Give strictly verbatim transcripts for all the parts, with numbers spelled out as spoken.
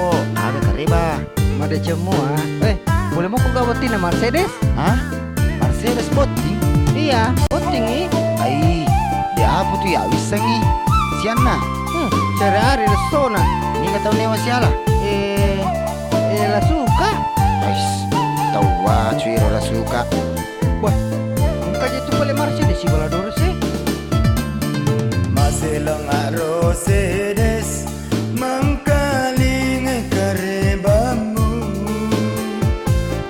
Oh, aga kareba. Madeceng mua. Eh, pole mokko ga bottinna Mercedes? Hah? Mercedes botting? Iya, bottingi. Ai, de apa tu ya wissengi. Sianna? Hmm, cari ari lessona. Niga tau newa siala? Eh, eh, La Suka. Ais, tau wacu iro La Suka. Wah, engka je tu pale Mercedes sibawa La Dores e. Maseleng aro sedes, mengkalingai karebammu.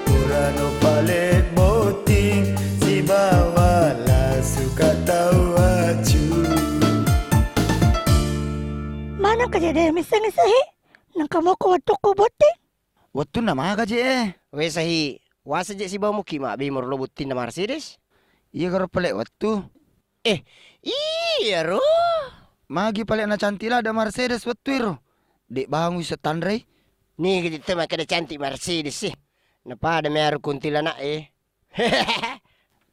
Purano pale botting, sibawa La Suka tau acu. Maneng ka je de misseng sehi, nengka moko wettukku botting. Wettunna maga je e? We Sahi, wasa je sibawa muki mabbi morlo bottinna Mercedes? Iya garo pale wettu. Eh, iyaro. Magi pale nacantik lada Mercedes wettu iro? De bangu ise tanrei. Ni gede te makkeda cantik Mercedes sih. Napada mearu kuntilanak e.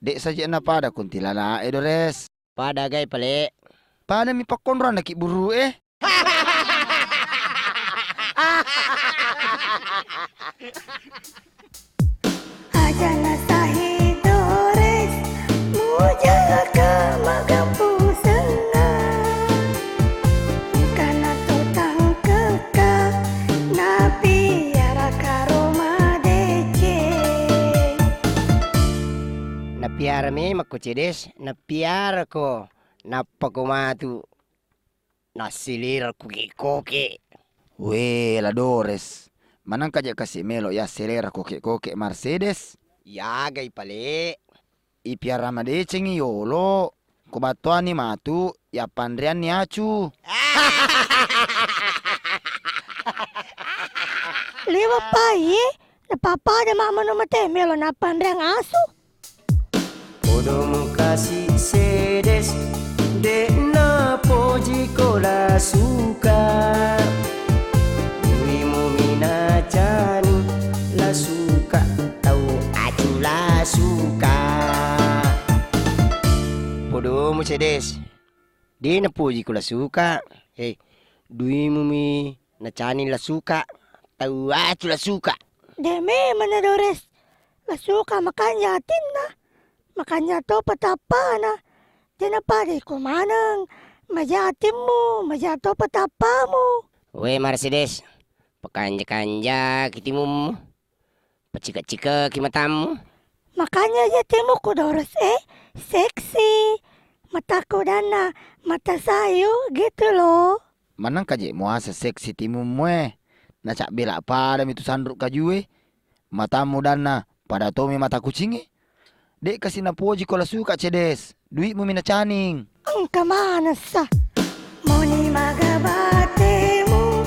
De saja napada kuntilanak e Dores. Pada gai pale. Pada mi pakkonronna ki buru e. Aja nasahi Dores, mujaka magampu senna. Engkana to tangkeka, napiara karo madeceng. Napiara memang ko Cedes, napiara ko, nappa ko matu. Nassilera koke-koke. We, La Dores, manengka je kasi melo ya selera koke-koke Mercedes? Yagai pale. Ipiara madecengi yolo, ko battoani matu, ya panreanni acu. Liwe pai, napappada mamanu mate melo napanreang asu. Podomu kasi sedes, de napojiko La Suka. Duimu minacani La Suka, tau acu La Suka. Podomu sedes, de napojiko La Suka. Hei, duimu mi nacani La Suka, tau acu La Suka. De memang na Dores. La Suka makanja atinna, makanja topa tappana. Jana pada iko maneng, maja atimmu, maja topa tappamu. We Mercedes, pakanja-kanja ki timummu, pacika-cika ki matammu. Makanya je timuku Dores e, seksi. Mataku danna mata sayu gitu loh. Manengka je muasa seksi timummu e. Nacabbela pada mi tu sanru kaju e. Matammu danna pada tomi mata kucing e. De kasi napojiko La Suka Cedes. Duitmu mi nacaning. Engka manessa. Moni maga batemu,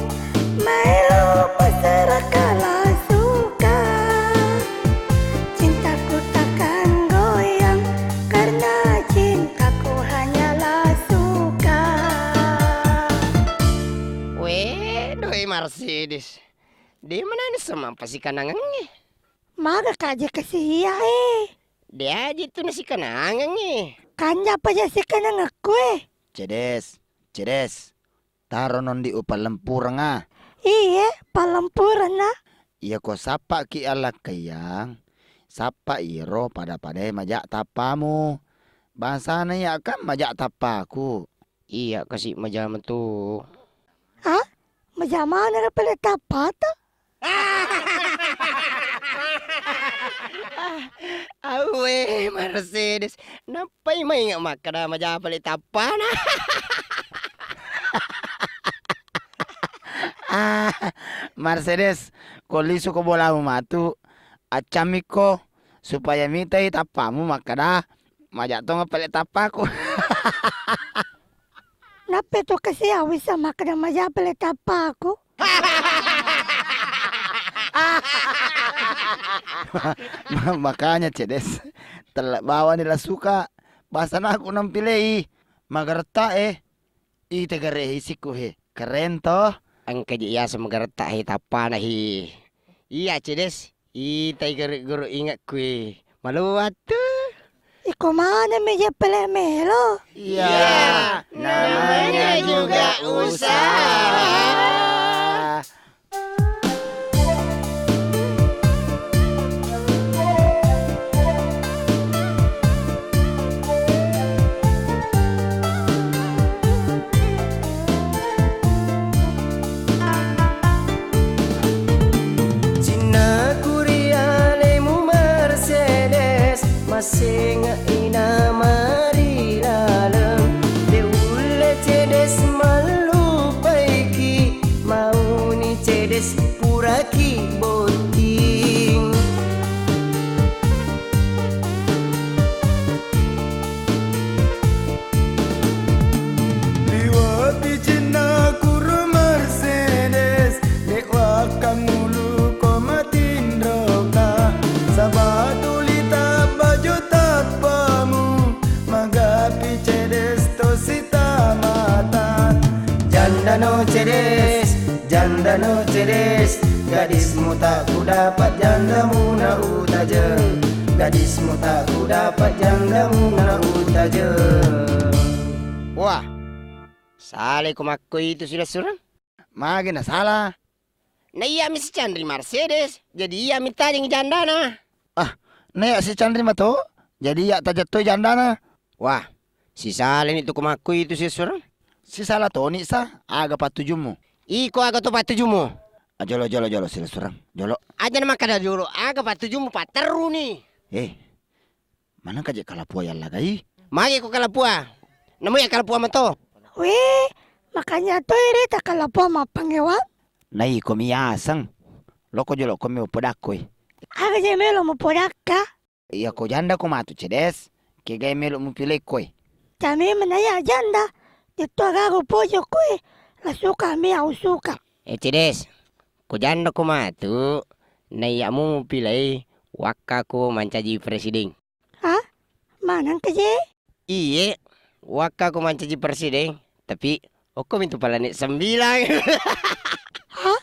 maelo pasaraka La Suka. Cintaku takkan goyang, karena cintaku hanya La Suka. We, doi Mercedes. De manani sama pasikanangengnge. Maga kaje kasi iya e. De aji tu nasikanangengnge. Kanja paja sikanangekku e. Cedes, Cedes. Taro nondi upallempurenga. Iye, pallempurenna. Iya ko sappaki allakkaiang, sappa iro pada-padai maja tappamu. Bangsana iya kan maja tappaku. Iya kasi maja metu. Hah? Maja maneng pele tappata? Awwe, Mercedes. Nappai mainga makkeda maja pale tappana. Ah, Mercedes, ko lisu ko bolamu matu, accammikko supaya mitai tappamu makkeda maja tonga pale tappaku. Nappa tu kasi awisa makkeda maja pale tappaku. Ma-, makanya Cedes, tella bawani La Suka. Basanaku nampilei. Magaretta e. Ite gare hisikku he. Keren toh. Engka je yaseng magaretta he tappana he. Iya Cedes. Itai guru-guru inge'ku e. Maluwattu. Iko maneng mi je pele melo. Iya, namanya juga usaha. Senge'ina mari laleng, de ulle cedes mallupaiki, mauni cedes puraki botting. Liwe'pi cinna kuru Mercedes, de wakkammulu ko matinroka, saba tuli tabbajo tappamu, magapi cedes tosi tamata. Jandano cedes, jandano cedes, gadismu tak kudapat, jandamu na utajeng, gadismu tak kudapat, jandamu na utajeng. Wah, salai ko makko itu silessureng? Magi nasala? Na iya mi sicanri Mercedes, jadi iya mi tajeng jandana. Ah, na iya sicanri mato, jadi iya tajettoi jandana. Wah, sisalani tu ko makko itu silessureng? Sisala toni sa, aga pattujummu? Iko aga to pattujummu? Ah, jolo, jolo, jolo, silessureng, jolo. Aja na makkada jolo, aga pattujummu, patterruni. Eh, manengka je kalapua yallagai? Magi ko kalapua? Namu iya kalapua mato? Weh, makanya to ere ta kalapua mappangewang. Nai ko mi aseng. Loko jolo ko mi podakkoi. Aga je melo mupodakka? Iya ko janda ko matu cedes, kegai melo mupilei koe? Cami menaya janda, itu agago pojo koe, la suka mi au suka. Eh cedes, ko janda ko matu, naiya mu mupilei wakka ko mancaji presiden. Hah? Maneng ke je? Iye, wakka ko mancaji presiden, tapi okko mintu planet sembilan. Hah?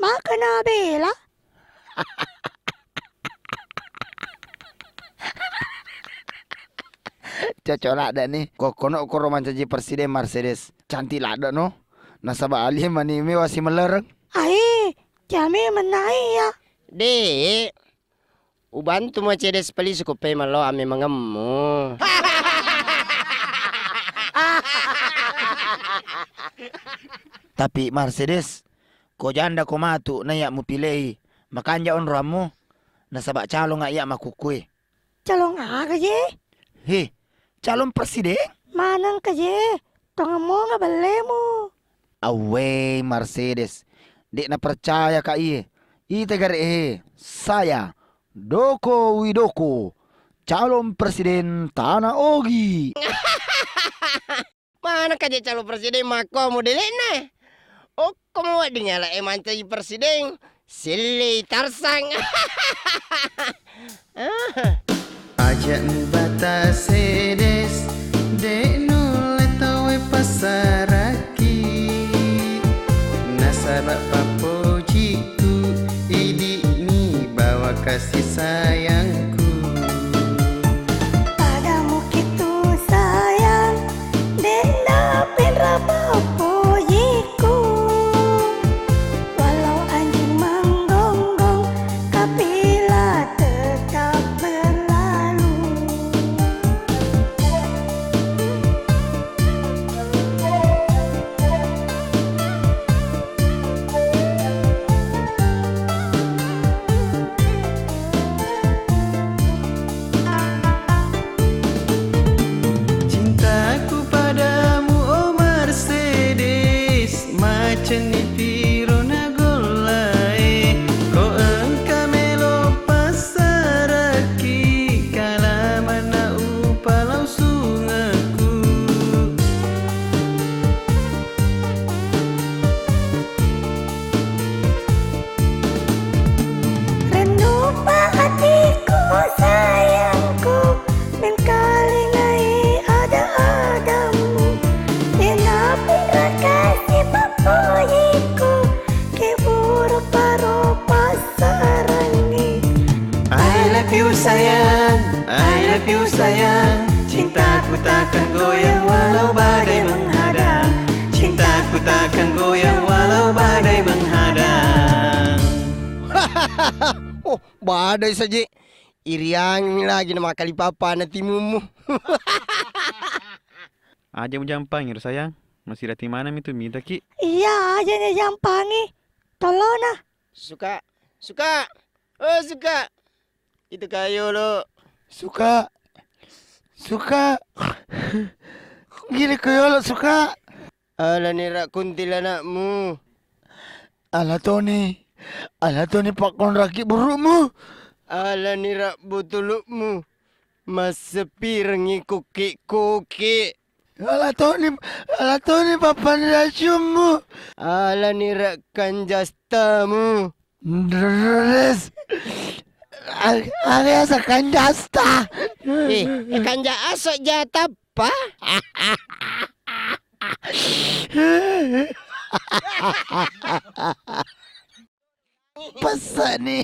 Maka na bela? Cocok ladde ni. Ko kono koro mancaji presiden Mercedes. Cantik ladde no. Nasaba alie mani mewa si melereng. Ai, jami menai ya. De, ubantu Mercedes pelisu ko pe malo ame mengemmu. Tapi Mercedes, ko janda ko matu naiya mupilei, makanja onroammu, nasaba calonga iya makukkue. Calon aga je? He, calon presiden? Maneng ke je, tongemmu nga bellemu. Awwe Mercedes, dek na percaya ka iye. Ite gare he, saya Doko Widoko, calon presiden Tana Ogi. Maneng ka je calon presiden makko modelekna. Okko mo wedding ala e mancaji presiden, sellei tarsang. Ajak mubata sedes, dek nulle tauwe pasaraki. Nasaba papojiku, idi'ni bawa kasih sayangku. Padamu kitu sayang, dek napinra papojiku. Walau anjing menggonggong, kapilah tetap berlalu. Cintaku padamu, oh Mercedes, macenni tiro nagollae. Ko engka melo passarakki, kalamanna upalau sungekku. Rennupa atiku sayangku, mengkalingai ada-adamu. Denapi rakasi papojiku, keburu paro passarangi. I love you sayang, I love you sayang. Cintaku takkan goyang walau badai menghadang. Cintaku takkan goyang walau badai menghadang. Oh, badai saja. Iriangi lagi na makkali papa na timummu. Aja mujampangi ro sayang. Masirati manami tu mitaki. Iya, aja na jampangi. Tolona. Suka, suka. Oh, suka. Itu kayu lo. Suka. Suka. Gili ko yolo, Suka. Alani ra kuntilanakmu. Ala toni. Ala toni pakkonraki burukmu. Alani ra butulukmu. Massepirengngi kuki-kuki. Ala toni, ala toni papanracummu. Alani ra kanjastamu. Ndres. Ag-, aga yaseng kanjasta. Eh, kanja aso jatappa? Pessani.